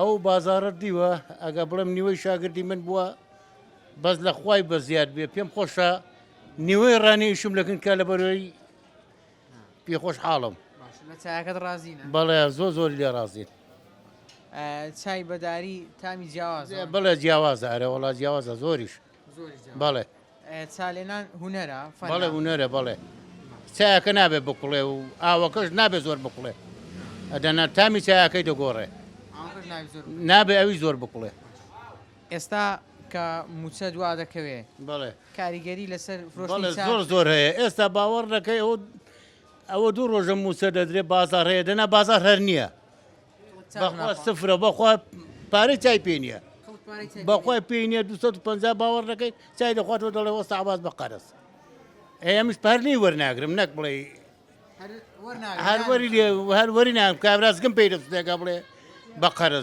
ئەو بازاڕەت دیوە ئەگە بڵێم نیوەی شاگردی من بووە بەس لە خوای بە زیاد بێ پێم خۆشە نیوەی ڕانی ئیشم لەکن کە لە بەرەوەی پێ خۆش حاڵم لە چایەکەت ڕازینە بەڵێ زۆر زۆر لێ ڕازین چای بەداری تامی جیاوازە بەڵێ جیاوازە ئەرێ وەڵا جیاوازە زۆریش بەڵێ چالێنان هونەرە بەڵێ هونەرە بەڵێ چایەکە نابێ بکوڵێ و ئاوەکەش نابێ زۆر بکوڵێ ئەدەنا تامی چایەکەی دەگۆڕێ نابێ ئەوی زۆر بکوڵێ. ئێستا کە موچە دوا دەکەوێ بەڵێ کاریگەری لەسەر فرۆشتنی چا زۆر زۆر هەیە ئێستا باوەڕ دەکەی ئەوە ئەوە دوو ڕۆژە موچە دەدرێ بازار هەیە دەنا بازار هەر نییە بەخوا سفرە بەخوا پارەی چای پێ نییە بەخوای پێی نییە 250 باوەڕ دەکەی چای دەخواتەوە دەڵێ وەستا عباس بە قەرز ئێمەش پار لێی وەرناگرم نەک بڵێ هەر وەری لێ هەر وەری ناگرم کابرا زگم پێی دەسوتێکە بڵێ بە قەرز.